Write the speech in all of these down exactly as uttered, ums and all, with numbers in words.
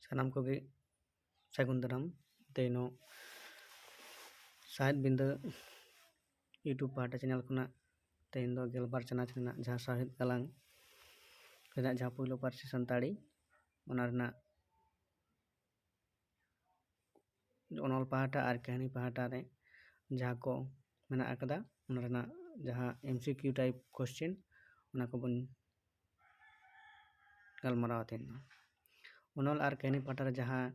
ᱥᱟᱱᱟᱢ ᱠᱚᱜᱮ ᱥᱟᱹᱜᱩᱱ ᱫᱟᱨᱟᱢ᱾ ᱛᱮᱦᱮᱧ ᱱᱚᱣᱟ ᱥᱟᱶᱦᱮᱫ ᱵᱤᱸᱫᱟᱹ YouTube ᱯᱟᱦᱴᱟ ᱪᱮᱱᱮᱞ ᱠᱷᱚᱱᱟᱜ ᱛᱮᱦᱮᱧ ᱫᱚ ᱜᱮᱞᱵᱟᱨ ᱪᱟᱱᱟᱪ ᱨᱮᱱᱟᱜ ᱡᱟᱦᱟᱸ ᱥᱟᱶᱦᱮᱫ ᱜᱟᱞᱟᱝ ᱨᱮᱱᱟᱜ ᱡᱟᱦᱟᱸ ᱯᱳᱭᱞᱳ ᱯᱟᱹᱨᱥᱤ ᱥᱟᱱᱛᱟᱲᱤ, ᱚᱱᱟ ᱨᱮᱱᱟᱜ ᱚᱱᱚᱞ ᱯᱟᱦᱴᱟ ᱟᱨ ᱠᱟᱹᱦᱱᱤ ᱯᱟᱦᱴᱟ ᱨᱮ ᱡᱟᱦᱟᱸ ᱠᱚ ᱢᱮᱱᱟᱜ ᱟᱠᱟᱫᱟ, ᱚᱱᱟ ᱨᱮᱱᱟᱜ ᱡᱟᱦᱟᱸ M C Q type question, ᱚᱱᱟ ᱠᱚᱵᱚᱱ ᱜᱟᱞᱢᱟᱨᱟᱣᱟ ᱛᱮᱦᱮᱧ ᱫᱚ᱾ ᱚᱱᱚᱞ ᱟᱨ ᱠᱟᱹᱦᱱᱤ ᱯᱟᱦᱴᱟ ᱨᱮ ᱡᱟᱦᱟᱸ,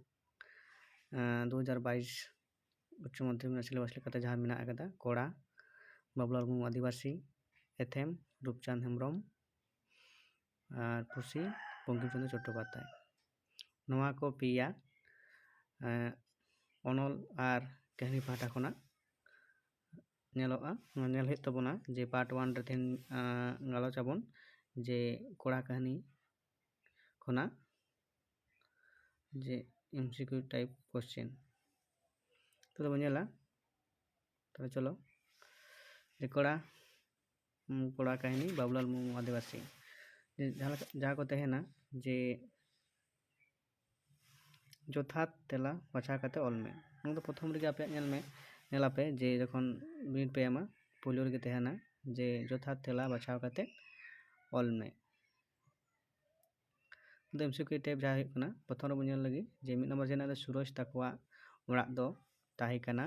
ᱟᱸ, ᱫᱩ ᱦᱟᱡᱟᱨ ᱵᱟᱭᱤᱥ ᱩᱪᱪᱚ ᱢᱟᱫᱽᱫᱷᱚᱢᱤᱠ ᱨᱮᱱᱟᱜ syllabus ᱞᱮᱠᱟᱛᱮ ᱡᱟᱦᱟᱸ ᱢᱮᱱᱟᱜ ᱟᱠᱟᱫᱟ, ᱠᱚᱲᱟ, ᱵᱟᱵᱞᱩᱞᱟᱞ ᱢᱩᱨᱢᱩ ᱟᱹᱫᱤᱵᱟᱹᱥᱤ, ᱮᱛᱷᱮᱢ, ᱨᱩᱯᱪᱟᱸᱫᱽ ᱦᱮᱢᱵᱨᱚᱢ, ᱟᱨ ᱯᱩᱥᱤ, ᱵᱚᱝᱠᱤᱢ ᱪᱚᱸᱫᱽᱨᱚ ᱪᱚᱴᱴᱳᱯᱟᱫᱽᱫᱷᱟᱭ᱾ ᱱᱚᱣᱟ ᱠᱚ ᱯᱮᱭᱟ, ᱮᱸ, ᱚᱱᱚᱞ ᱟᱨ ᱠᱟᱹᱦᱱᱤ ᱯᱟᱦᱴᱟ ᱠᱷᱚᱱᱟᱜ ᱧᱮᱞᱚᱜᱼᱟ, ᱧᱮᱞ ᱦᱩᱭᱩᱜ ᱛᱟᱵᱚᱱᱟ ᱡᱮ part one ᱨᱮ ᱛᱮᱦᱮᱧ, ᱟᱸ, ᱜᱟᱞᱚᱪ ᱟᱵᱚᱱ ᱡᱮ ᱠᱚᱲᱟ ᱠᱟᱹᱦᱱᱤ ᱠᱷᱚᱱᱟᱜ ᱡᱮ M C Q type question᱾ ᱛᱚᱵᱮ ᱵᱚᱱ ᱧᱮᱞᱟ, ᱛᱚᱵᱮ ᱪᱚᱞᱚ, ᱡᱮ ᱠᱚᱲᱟ, ᱩᱸ, ᱠᱚᱲᱟ ᱠᱟᱹᱦᱱᱤ ᱵᱟᱵᱩᱞᱟᱞ ᱢᱩᱨᱢᱩ ᱟᱹᱫᱤᱵᱟᱹᱥᱤ᱾ ᱡᱮ ᱡᱟᱦᱟᱸ ᱞᱮᱠᱟ, ᱡᱟᱦᱟᱸ ᱠᱚ ᱛᱟᱦᱮᱱᱟ ᱡᱮ ᱡᱚᱛᱷᱟᱛ ᱛᱮᱞᱟ ᱵᱟᱪᱷᱟᱣ ᱠᱟᱛᱮ ᱚᱞ ᱢᱮ᱾ ᱱᱚᱣᱟ ᱫᱚ ᱯᱨᱚᱛᱷᱚᱢ ᱨᱮᱜᱮ ᱟᱯᱮᱭᱟᱜ ᱧᱮᱞ ᱢᱮ, ᱧᱮᱞᱟᱯᱮ ᱡᱮ ᱡᱚᱠᱷᱚᱱ ᱵᱤᱱᱤᱰ ᱯᱮ ᱮᱢᱟ, ᱯᱳᱭᱞᱳ ᱨᱮᱜᱮ ᱛᱟᱦᱮᱱᱟ ᱡᱮ ᱡᱚᱛᱷᱟᱛ ᱛᱮᱞᱟ ᱵᱟᱪᱷᱟᱣ ᱠᱟᱛᱮ ᱚᱞ ᱢᱮ᱾ ᱫᱚ M C Q type ᱡᱟᱦᱟᱸ ᱦᱩᱭᱩᱜ ᱠᱟᱱᱟ, ᱯᱨᱚᱛᱷᱚᱢ ᱨᱮᱵᱚᱱ ᱧᱮᱞ ᱞᱟᱹᱜᱤᱫ ᱡᱮ ᱢᱤᱫ ᱱᱚᱢᱵᱚᱨ ᱡᱟᱦᱟᱸ ᱫᱚ ᱥᱩᱨᱚᱡᱽ ᱛᱟᱠᱚᱣᱟᱜ ᱚᱲᱟᱜ ᱫᱚ ᱛᱟᱦᱮᱸ ᱠᱟᱱᱟ,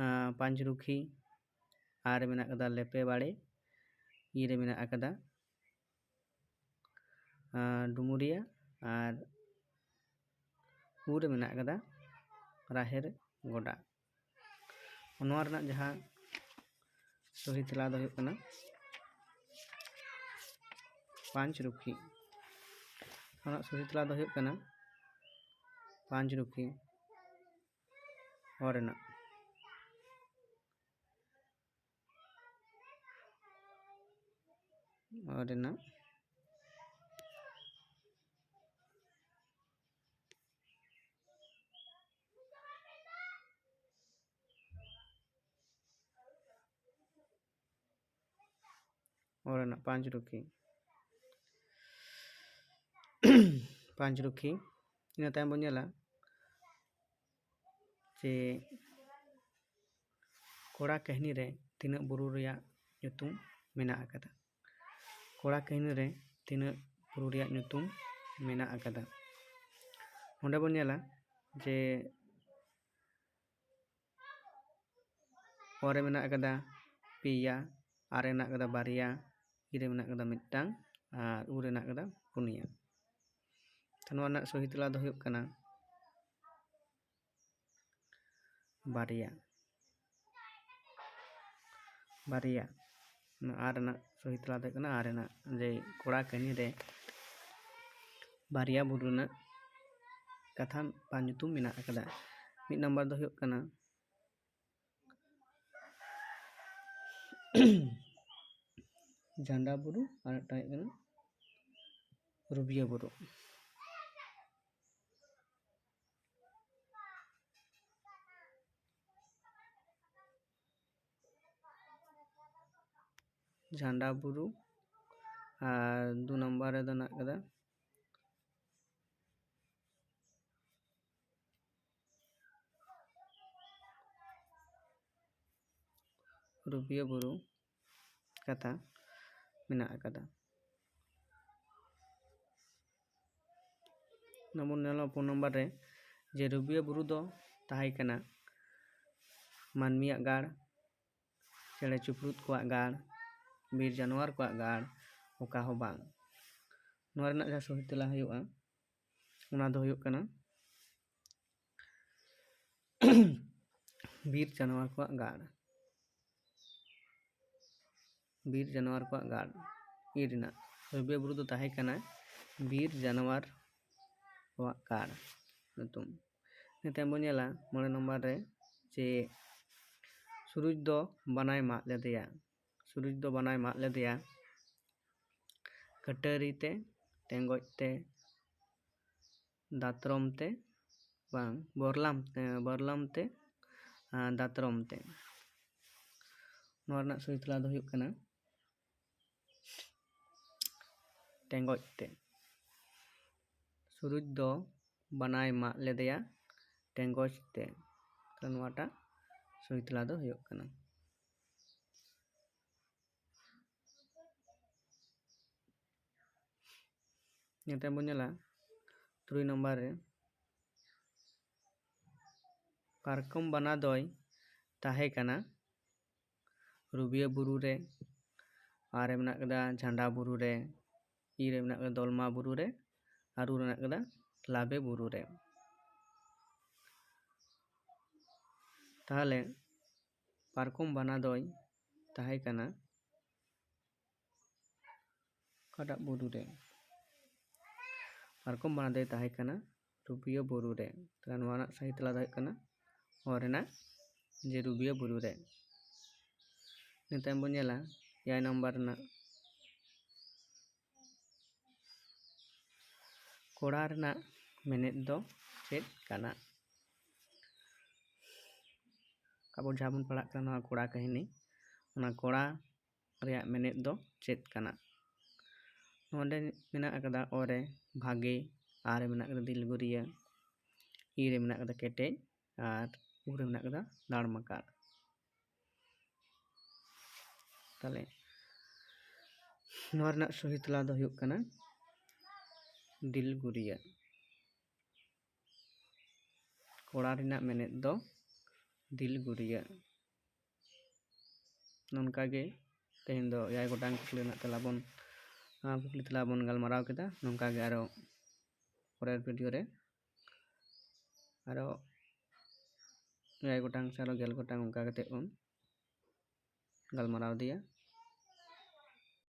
ᱟᱸ, ᱯᱟᱸᱪᱨᱩᱠᱷᱤ, ᱟᱨ ᱢᱮᱱᱟᱜ ᱠᱟᱫᱟ ᱞᱮᱯᱮ ᱵᱟᱲᱮ, ᱤ ᱨᱮ ᱢᱮᱱᱟᱜ ᱟᱠᱟᱫᱟ, ᱟᱸ, ᱰᱩᱢᱩᱨᱤᱭᱟ, ᱟᱨ ᱩ ᱨᱮ ᱢᱮᱱᱟᱜ ᱟᱠᱟᱫᱟ ᱨᱟᱦᱮᱨ ᱜᱚᱰᱟ᱾ ᱱᱚᱣᱟ ᱨᱮᱱᱟᱜ ᱡᱟᱦᱟᱸ ᱥᱚᱦᱤ ᱛᱮᱞᱟ ᱫᱚ ᱦᱩᱭᱩᱜ ᱠᱟᱱᱟ ᱯᱟᱸᱪᱨᱩᱠᱷᱤ᱾ ᱱᱚᱣᱟ ᱨᱮᱱᱟᱜ ᱥᱚᱦᱤ ᱛᱮᱞᱟ ᱫᱚ ᱦᱩᱭᱩᱜ ᱠᱟᱱᱟ ᱯᱟᱸᱪᱨᱩᱠᱷᱤ ᱚ ᱨᱮᱱᱟᱜ, ᱚ ᱨᱮᱱᱟᱜ ᱚ ᱨᱮᱱᱟᱜ ᱯᱟᱸᱪᱨᱩᱠᱷᱤ᱾ ᱯᱟᱸᱪᱨᱩᱠᱷᱤ᱾ ᱤᱱᱟᱹ ᱛᱟᱭᱚᱢ ᱵᱚᱱ ᱧᱮᱞᱟ ᱡᱮ ᱠᱚᱲᱟ ᱠᱟᱹᱦᱱᱤ ᱨᱮ ᱛᱤᱱᱟᱹᱜ ᱵᱩᱨᱩ ᱨᱮᱭᱟᱜ ᱧᱩᱛᱩᱢ ᱢᱮᱱᱟᱜ ᱟᱠᱟᱫᱟ? ᱠᱚᱲᱟ ᱠᱟᱹᱦᱱᱤ ᱨᱮ ᱛᱤᱱᱟᱹᱜ ᱵᱩᱨᱩ ᱨᱮᱭᱟᱜ ᱧᱩᱛᱩᱢ ᱢᱮᱱᱟᱜ ᱟᱠᱟᱫᱟ? ᱱᱚᱰᱮ ᱵᱚᱱ ᱧᱮᱞᱟ ᱡᱮ ᱚ ᱨᱮ ᱢᱮᱱᱟᱜ ᱟᱠᱟᱫᱟ ᱯᱮᱭᱟ, ᱟᱨ ᱨᱮ ᱢᱮᱱᱟᱜ ᱟᱠᱟᱫᱟ ᱵᱟᱨᱭᱟ, ᱤ ᱨᱮ ᱢᱮᱱᱟᱜ ᱟᱠᱟᱫᱟ ᱢᱤᱫᱴᱟᱝ, ᱟᱨ ᱩ ᱨᱮ ᱢᱮᱱᱟᱜ ᱟᱠᱟᱫᱟ ᱯᱩᱱᱭᱟ᱾ ᱛᱚ, ᱱᱚᱣᱟ ᱨᱮᱱᱟᱜ ᱥᱚᱦᱤ ᱛᱮᱞᱟ ᱫᱚ ᱦᱩᱭᱩᱜ ᱠᱟᱱᱟ ᱵᱟᱨᱭᱟ᱾ ᱵᱟᱨᱭᱟ᱾ ᱱᱚᱣᱟ ᱟᱨ ᱨᱮᱱᱟᱜ ᱥᱚᱦᱤ ᱛᱮᱞᱟ ᱫᱚ ᱦᱩᱭᱩᱜ ᱠᱟᱱᱟ ᱟᱨ ᱨᱮᱱᱟᱜ, ᱡᱮ ᱠᱚᱲᱟ ᱠᱟᱹᱦᱱᱤ ᱨᱮ ᱵᱟᱨᱭᱟ ᱵᱩᱨᱩ ᱨᱮᱱᱟᱜ ᱠᱟᱛᱷᱟ ᱵᱟ ᱧᱩᱛᱩᱢ ᱢᱮᱱᱟᱜ ᱟᱠᱟᱫᱟ᱾ ᱢᱤᱫ ᱱᱟᱢᱵᱟᱨ ᱫᱚ ᱦᱩᱭᱩᱜ ᱠᱟᱱᱟ ᱡᱷᱟᱱᱰᱟ ᱵᱩᱨᱩ, ᱟᱨ ᱢᱤᱫᱴᱟᱝ ᱦᱩᱭᱩᱜ ᱠᱟᱱᱟ ᱨᱩᱵᱤᱭᱟᱹ ᱵᱩᱨᱩ᱾ ᱡᱷᱟᱱᱰᱟ ᱵᱩᱨᱩ, ᱟᱨ ᱫᱩ ᱱᱟᱢᱵᱟᱨ ᱨᱮᱫᱚ ᱢᱮᱱᱟᱜ ᱠᱟᱫᱟ ᱨᱩᱵᱤᱭᱟᱹ ᱵᱩᱨᱩ ᱠᱟᱛᱷᱟ ᱢᱮᱱᱟᱜ ᱟᱠᱟᱫᱟ᱾ ᱚᱱᱟ ᱵᱚᱱ ᱧᱮᱞᱟ ᱯᱩᱱ ᱱᱟᱢᱵᱟᱨ ᱨᱮ, ᱡᱮ ᱨᱩᱵᱤᱭᱟᱹ ᱵᱩᱨᱩ ᱫᱚ ᱛᱟᱦᱮᱸ ᱠᱟᱱᱟ ᱢᱟᱹᱱᱢᱤᱭᱟᱜ ᱜᱟᱲ, ᱪᱮᱬᱮ ᱪᱤᱯᱨᱩᱫ ᱠᱚᱣᱟᱜ ᱜᱟᱲ, ᱵᱤᱨ ᱡᱟᱱᱣᱟᱨ ᱠᱚᱣᱟᱜ ᱜᱟᱲ, ᱚᱠᱟ ᱦᱚᱸ ᱵᱟᱝ᱾ ᱱᱚᱣᱟ ᱨᱮᱱᱟᱜ ᱡᱟᱦᱟᱸ ᱥᱚᱦᱤ ᱛᱮᱞᱟ ᱦᱩᱭᱩᱜᱼᱟ, ᱚᱱᱟ ᱫᱚ ᱦᱩᱭᱩᱜ ᱠᱟᱱᱟ ᱵᱤᱨ ᱡᱟᱱᱣᱟᱨ ᱠᱚᱣᱟᱜ ᱜᱟᱲ᱾ ᱵᱤᱨ ᱡᱟᱱᱣᱟᱨ ᱠᱚᱣᱟᱜ ᱜᱟᱲ᱾ ᱤ ᱨᱮᱱᱟᱜ ᱨᱩᱵᱤᱭᱟᱹ ᱵᱩᱨᱩ ᱫᱚ ᱛᱟᱦᱮᱸ ᱠᱟᱱᱟ ᱵᱤᱨ ᱡᱟᱱᱣᱟᱨ ᱠᱚᱣᱟᱜ ᱜᱟᱲ ᱧᱩᱛᱩᱢ᱾ ᱤᱱᱟᱹ ᱛᱟᱭᱚᱢ ᱵᱚᱱ ᱧᱮᱞᱟ ᱢᱚᱬᱮ ᱱᱚᱢᱵᱚᱨ ᱨᱮ, ᱡᱮ ᱥᱩᱨᱩᱡ ᱫᱚ ᱵᱟᱱᱟᱭ ᱢᱟᱜ ᱞᱮᱫᱮᱭᱟ᱾ ᱥᱩᱨᱩᱡ ᱫᱚ ᱵᱟᱱᱟᱭ ᱢᱟᱜ ᱞᱮᱫᱮᱭᱟ ᱠᱟᱹᱴᱟᱹᱨᱤ ᱛᱮ, ᱴᱮᱸᱜᱚᱡ ᱛᱮ, ᱫᱟᱛᱨᱚᱢ ᱛᱮ, ᱵᱟᱝ, ᱵᱚᱨᱞᱟᱢ, ᱮ, ᱵᱚᱨᱞᱟᱢ ᱛᱮ, ᱟᱨ ᱫᱟᱛᱨᱚᱢ ᱛᱮ᱾ ᱱᱚᱣᱟ ᱨᱮᱱᱟᱜ ᱥᱚᱦᱤ ᱛᱮᱞᱟ ᱫᱚ ᱦᱩᱭᱩᱜ ᱠᱟᱱᱟ ᱴᱮᱸᱜᱚᱡ ᱛᱮ᱾ ᱛᱩᱨᱩᱡ ᱫᱚ ᱵᱟᱱᱟᱭ ᱢᱟᱜ ᱞᱮᱫᱮᱭᱟ ᱴᱮᱸᱜᱚᱪ ᱛᱮ᱾ ᱛᱟᱦᱞᱮ ᱱᱚᱣᱟᱴᱟᱜ ᱥᱚᱦᱤ ᱛᱮᱞᱟ ᱫᱚ ᱦᱩᱭᱩᱜ ᱠᱟᱱᱟ᱾ ᱱᱤᱛᱚᱜ ᱵᱚᱱ ᱧᱮᱞᱟ ᱛᱩᱨᱩᱭ ᱱᱟᱢᱵᱟᱨ ᱨᱮ, ᱯᱟᱨᱠᱚᱢ ᱵᱟᱱᱟ ᱫᱚᱭ ᱛᱟᱦᱮᱸ ᱠᱟᱱᱟ ᱨᱩᱵᱤᱭᱟᱹ ᱵᱩᱨᱩ ᱨᱮ, ᱟᱨ ᱨᱮ ᱢᱮᱱᱟᱜ ᱠᱟᱫᱟ ᱡᱷᱟᱱᱰᱟ ᱵᱩᱨᱩ ᱨᱮ, ᱤ ᱨᱮ ᱢᱮᱱᱟᱜ ᱠᱟᱫᱟ ᱫᱚᱞᱢᱟ ᱵᱩᱨᱩ ᱨᱮ, ᱟᱨ ᱩ ᱨᱮ ᱢᱮᱱᱟᱜ ᱠᱟᱫᱟ ᱞᱟᱵᱮ ᱵᱩᱨᱩ ᱨᱮ᱾ ᱛᱟᱦᱚᱞᱮ ᱯᱟᱨᱠᱚᱢ ᱵᱟᱱᱟ ᱫᱚᱭ ᱛᱟᱦᱮᱸ ᱠᱟᱱᱟ ᱚᱠᱟᱴᱟᱜ ᱵᱩᱨᱩ ᱨᱮ? ᱯᱟᱨᱠᱚᱢ ᱵᱟᱱᱟ ᱫᱚᱭ ᱛᱟᱦᱮᱸ ᱠᱟᱱᱟ ᱨᱩᱵᱤᱭᱟᱹ ᱵᱩᱨᱩ ᱨᱮ᱾ ᱛᱟᱦᱞᱮ ᱱᱚᱣᱟ ᱨᱮᱱᱟᱜ ᱥᱟᱹᱦᱤ ᱛᱮᱞᱟ ᱫᱚ ᱦᱩᱭᱩᱜ ᱠᱟᱱᱟ ᱚ ᱨᱮᱱᱟᱜ, ᱡᱮ ᱨᱩᱵᱤᱭᱟᱹ ᱵᱩᱨᱩ ᱨᱮ᱾ ᱤᱱᱟᱹ ᱛᱟᱭᱚᱢ ᱵᱚᱱ ᱧᱮᱞᱟ ᱮᱭᱟᱭ ᱱᱟᱢᱵᱟᱨ ᱨᱮᱱᱟᱜ, ᱠᱚᱲᱟ ᱨᱮᱱᱟᱜ ᱢᱮᱱᱮᱛ ᱫᱚ ᱪᱮᱫ ᱠᱟᱱᱟ? ᱟᱵᱚ ᱡᱟᱦᱟᱸ ᱵᱚᱱ ᱯᱟᱲᱦᱟᱜ ᱠᱟᱱᱟ ᱱᱚᱣᱟ ᱠᱚᱲᱟ ᱠᱟᱹᱦᱱᱤ, ᱚᱱᱟ ᱠᱚᱲᱟ ᱨᱮᱭᱟᱜ ᱢᱮᱱᱮᱛ ᱫᱚ ᱪᱮᱫ ᱠᱟᱱᱟ? ᱱᱚᱰᱮ ᱢᱮᱱᱟᱜ ᱟᱠᱟᱫᱟ ᱚ ᱨᱮ ᱵᱷᱟᱜᱮ, ᱟ ᱨᱮ ᱢᱮᱱᱟᱜ ᱟᱠᱟᱫᱟ ᱫᱤᱞᱜᱩᱨᱤᱭᱟᱹ, ᱤ ᱨᱮ ᱢᱮᱱᱟᱜ ᱟᱠᱟᱫᱟ ᱠᱮᱴᱮᱡ, ᱟᱨ ᱩ ᱨᱮ ᱢᱮᱱᱟᱜ ᱟᱠᱟᱫᱟ ᱫᱟᱲᱢᱟᱠᱟᱲ᱾ ᱛᱟᱦᱞᱮ ᱱᱚᱣᱟ ᱨᱮᱱᱟᱜ ᱥᱚᱦᱤ ᱛᱮᱞᱟ ᱫᱚ ᱦᱩᱭᱩᱜ ᱠᱟᱱᱟ ᱫᱤᱞᱜᱩᱨᱤᱭᱟᱹ᱾ ᱠᱚᱲᱟ ᱨᱮᱱᱟᱜ ᱢᱮᱱᱮᱛ ᱫᱚ ᱫᱤᱞᱜᱩᱨᱤᱭᱟᱹ᱾ ᱱᱚᱝᱠᱟ ᱜᱮ ᱛᱮᱦᱮᱧ ᱫᱚ ᱮᱭᱟᱭ ᱜᱚᱴᱟᱝ ᱠᱩᱠᱞᱤ ᱨᱮᱱᱟᱜ ᱛᱮᱞᱟ ᱵᱚᱱ, ᱟᱸ, ᱠᱩᱠᱞᱤ ᱛᱮᱞᱟ ᱵᱚᱱ ᱜᱟᱞᱢᱟᱨᱟᱣ ᱠᱮᱫᱟ᱾ ᱱᱚᱝᱠᱟ ᱜᱮ ᱟᱨᱚ ᱯᱚᱨᱮᱨ ᱵᱷᱤᱰᱤᱭᱳ ᱨᱮ ᱟᱨᱚ ᱮᱭᱟᱭ ᱜᱚᱴᱟᱝ ᱥᱮ ᱟᱨᱚ ᱜᱮᱞ ᱜᱚᱴᱟᱝ ᱚᱱᱠᱟ ᱠᱟᱛᱮ ᱵᱚᱱ ᱜᱟᱞᱢᱟᱨᱟᱣ ᱤᱫᱤᱭᱟ᱾